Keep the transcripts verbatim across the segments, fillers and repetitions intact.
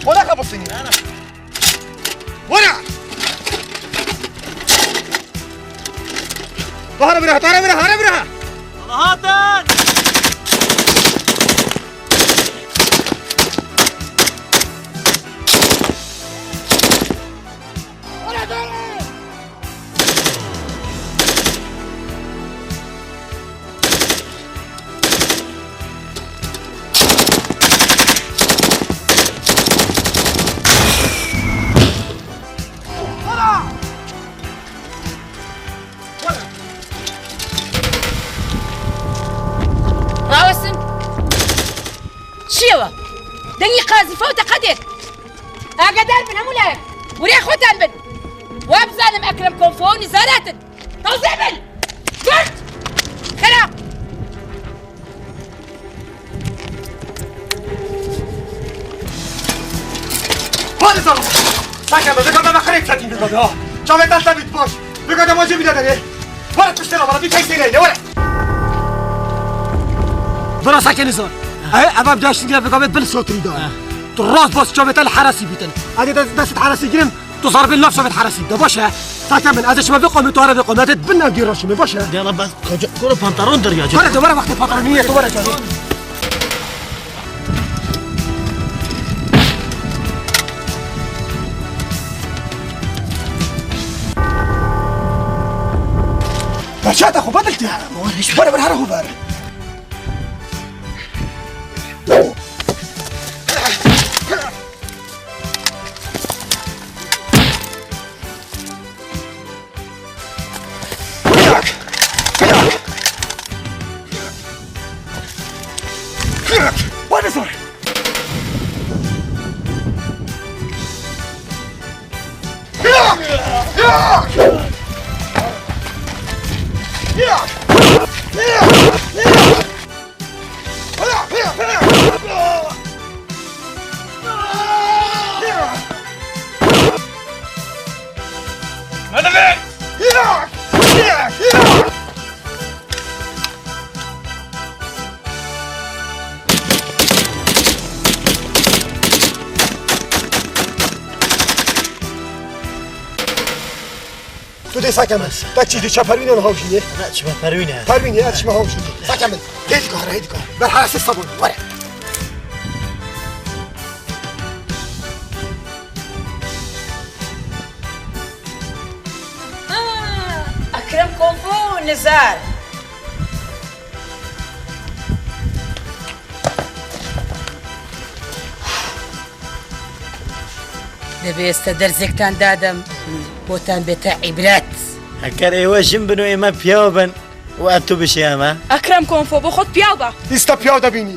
Were xebisînî. Were! Tu here bira, tu here bira, here bira! Hatin! Rawestin! Çi ye we? Dengî qazîfe û teqedê. Agedar bin hemû layek. Wiriya xwetan bin. Wa bizanim Ekrem Konfo û Nizar hatin. Tazê bin! Gurt! Xera! Hadi sana! Sakın be, bir kadar da krep satayım bir kadar ha! Çavetan tabi boş! Bir kadar macı bir de ne? Bana tuşlara bana bir tek sene ne var? Bira sakin zor. Ay, ama bir daha şimdi bir kadar bil sotri da. Tu rast bas çavetan harasi bitin. Hadi da, da sit harasi girin. Tu zarbê nav şevêt heresî de, baş e? Sake min, ez ê şima vê qomê tu here vê qomê, ez ê bin nav gî reşimê, baş e? Dela bes, koca, kuro pantaron derya. Kore, tu were wextê pantaron niye, tu were canê. Berçata xwe bedil tê. Were, were, were, were. What is it? Tu dê sake min. Te çî dî ça Perwîne hawjî ye? Ne, çima Perwîne? Perwîne, ez çima hawjî ye? Sake min. Hêdî ka, hêdî ka. Ber harasê sabun, were. Ha, Ekrem Konfo Nizar. Dibê ez te derzektan dadim, botan bête îbret. Heker êwe jin bin û ême piyaw bin û ev tu bişê eme. Ekrem Konfo, bo xwe piyaw be. Îsta piyaw de bînî.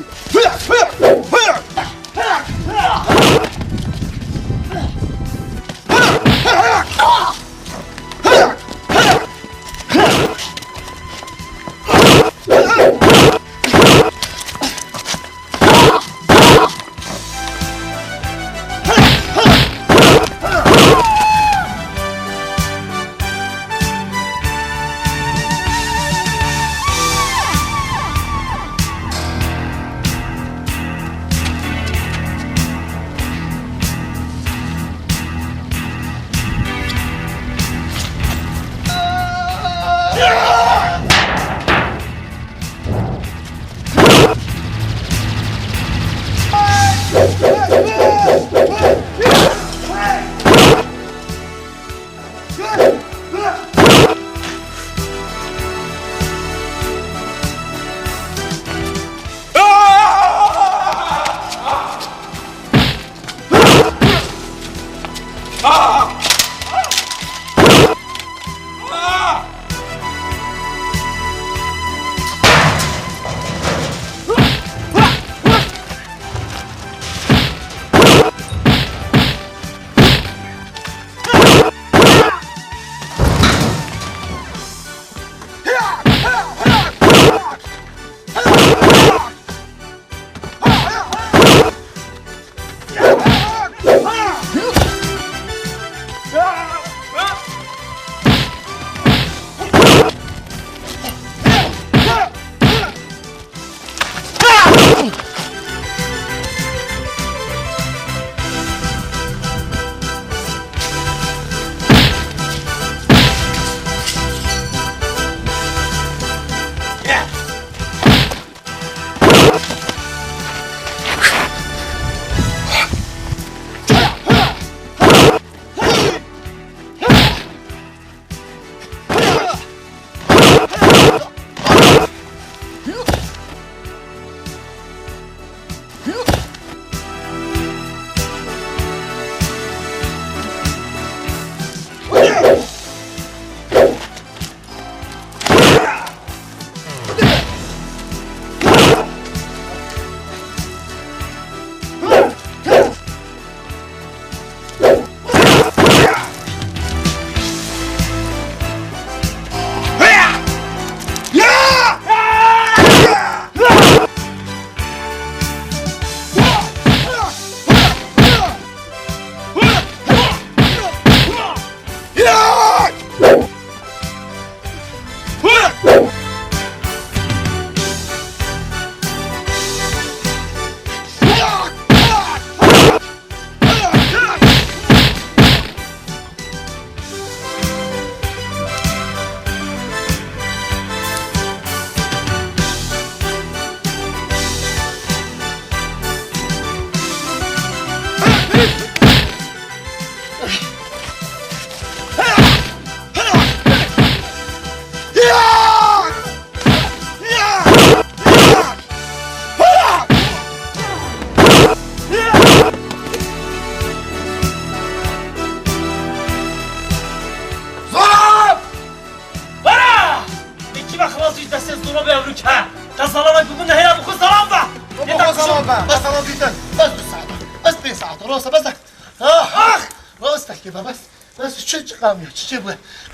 Rosta, bes de. Ah, ah! Rosta, kê be, bes. Bes, çi, çi qamiya, çi, çi bu?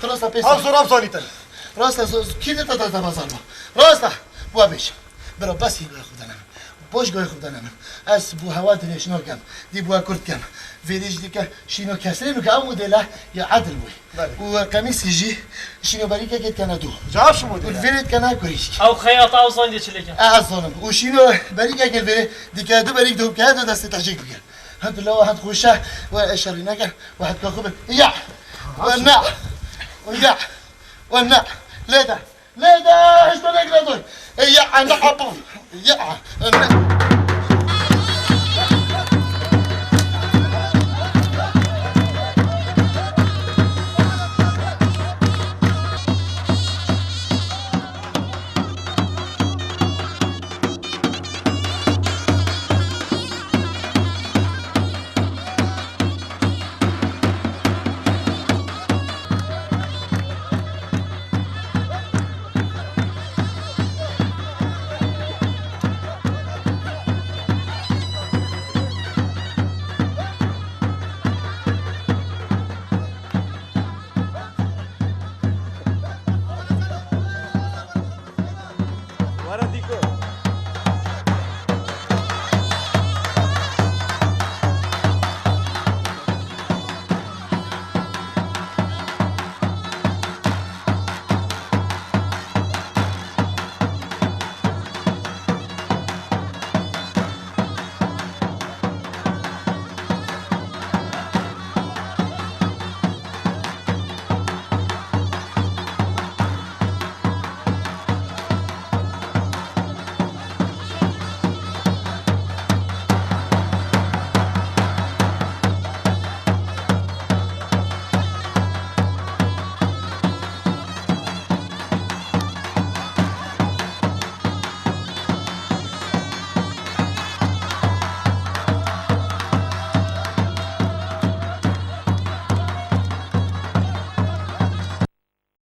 Rosta, pes. Ev zor, ev zanî te. Rosta, zor, kî de te, te, te bazar bu? Rosta, bu bêj. Bira, bes, yê goya xwe danem. Boş goya xwe danem. Ez bu hewa dirêj nakem. Dî bu kurt kem. Vêrê jî dike, şîno kesrê nuke, ev modele ya edil bu. Belê. Û qemîsî jî şîno berîkekê dikene dû. Cevap şu modele. Û vêrê dikene kurîşk. Ew xeyata ew zandê çi lêke. Ez zanim. Û şîno berîkekê vêrê dike du berîk dom ke du destê tehcîk bike. Hend lawa hend xweşe we eşerî neke we hend kaxu bin. Ya. We ne. We ya. We ne. Lê de. Lê de. Hiç to nekre doy. E ya ne apov. Ya. Ne.